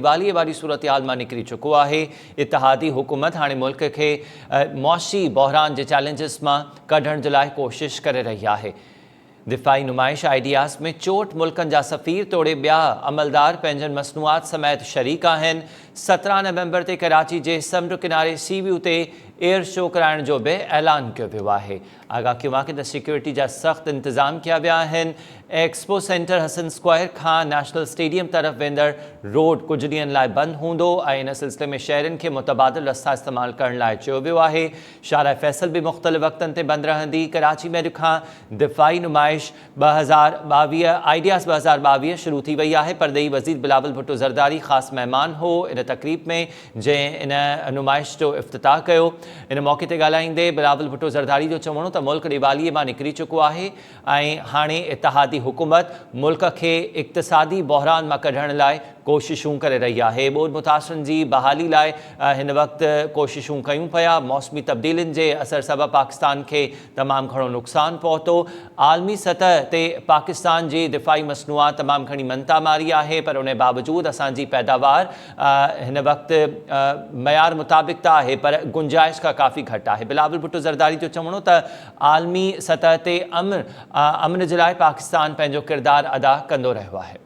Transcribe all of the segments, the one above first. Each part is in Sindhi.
ڏيوالي واري صورتحال مان نڪري چڪو آهي، اتحادي حڪومت هاڻي ملڪ کي معاشي بحران جي چئلينجز مان ڪڍڻ جي لاء ڪوشش ڪري رهي آهي. دفاعي نمائش آئيڊياز ۾ چوٽ ملڪن جا سفير توڙي ٻيا عملدار پنهنجن مصنوعات سميت شريڪ آهن. 17 نومبر تي ڪراچي جي سمنڊ ڪناري سي ويو تي ايئر شو ڪرائڻ جو به اعلان ڪيو ويو آهي. آگاهه ڪيو آهي ته سيڪيورٽي جا سخت انتظام ڪيا ويا آهن، ايڪسپو سينٽر حسن اسڪوائر کان نيشنل اسٽيڊيم طرف ويندڙ روڊ ڪجهه ڏينهن لاء بند هوندو ۽ ان سلسلي ۾ شهرين کي متبادل رستا استعمال ڪرڻ لاء چيو ويو آهي، شاهراهه فيصل به مختلف وقتن تي بند رهندي، ڪراچي ۾ اڄ کان دفاعي نمائش 2022 آئيڊياز 2022 شروع ٿي وئي آهي، پرڏيهي وزير بلاول ڀٽو زرداري خاص مهمان هو ان تقريب ۾ جنهن ان نمائش جو افتتاح ڪيو. ان موقعي تي ڳالهائيندي بلاول ڀٽو زرداري جو چوڻ هو ته ملڪ ڏيوالي مان نڪري چڪو آهي ۽ هاڻي اتحادي حڪومت ملڪ کي اقتصادي بحران مان ڪڍڻ لاء ڪوششون ڪري رهي آهي، ٻوڏ متاثرن جي بحالي لاء هن وقت ڪوششون ڪيون پيا، موسمي تبديلين جي اثر سبب پاڪستان کي تمام گهڻو نقصان پهتو، عالمي سطح تي پاڪستان جي دفاعي مصنوعات تمام گهڻي منتا ماري آهي پر ان باوجود اسان جي پيداوار هن وقت معيار مطابق ته آهي پر گنجائش کان ڪافي گهٽ آهي. بلاول ڀٽو زرداري جو چوڻ هو ته عالمي سطح تي امن امن جي لاء پاڪستان پنهنجو ڪردار ادا ڪندو رهيو آهي.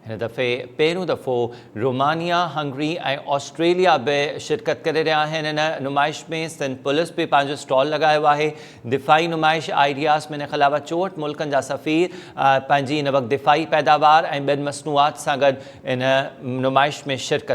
هن دفعي پهريون دفعو رومانيا، هنگري ۽ آسٽريليا به شرڪت ڪري رهيا آهن. هن نمائش ۾ سنڌ پوليس به پنهنجو اسٽال لڳايو آهي. دفاعي نمائش آئيڊياز ۾ ان کان علاوه 64 ملڪن جا سفير پنهنجي هن وقت دفاعي پيداوار ۽ ٻين مصنوعات سان گڏ ان نمائش ۾ شرڪت.